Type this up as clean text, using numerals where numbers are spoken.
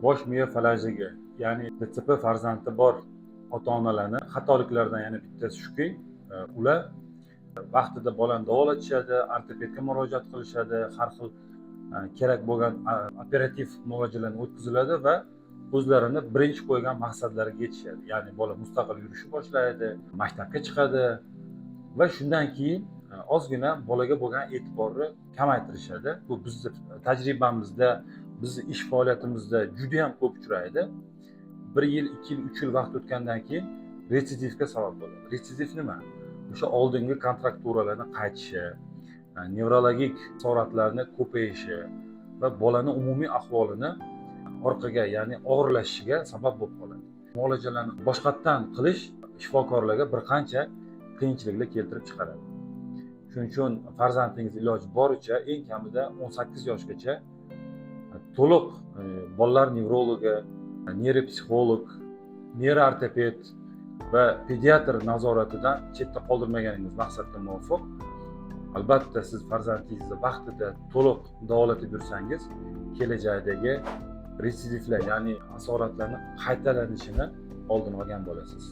Bosh miya falajligi, ya'ni DCP farzandi bor ota onalarni xatoliklaridan yana bittasi shuki, ular vaqtida bolani davolatishadi, ortopedga murojaat qilishadi, har xil kerak bo'lgan operativ muolajalarni o'tkaziladi va o'zlarini birinchi qo'ygan maqsadlariga yetishadi. Ya'ni bola mustaqil yurishni boshlaydi, maktabga chiqadi va shundan keyin ozgina bolaga bo'lgan e'tiborni kamaytirishadi. Bu bizni tajribamizda, bizni ish faoliyatimizda juda yam ko'p uchraydi. 1 yil, 2 yil, 3 yil vaqt o'tgandan keyin retsidivga sabab bo'ladi. Retsidiv nima? O'sha oldingi kontrakturalarni qaytishi, nevrologik asoratlarni ko'payishi va bolani umumiy ahvolini orqaga, ya'ni og'irlashishiga sabab bo'lib qoladi. Muolajalarni boshqatdan qilish shifokorlarga bir qancha qiyinchiliklar keltirib chiqaradi. Shuning uchun farzandingiz iloji boricha eng kamida 18 yoshgacha to'liq bolalar nevrologi, neyropsixolog, neyroortoped va pediatr nazoratidan chetda qoldirmaganingiz maqsadga muvofiq. Albatta, siz farzandingizni vaqtida to'liq davolatib yursangiz, kelajakdagi retsidivlar, ya'ni asoratlarni qaytalanishini oldini olgan bo'lasiz.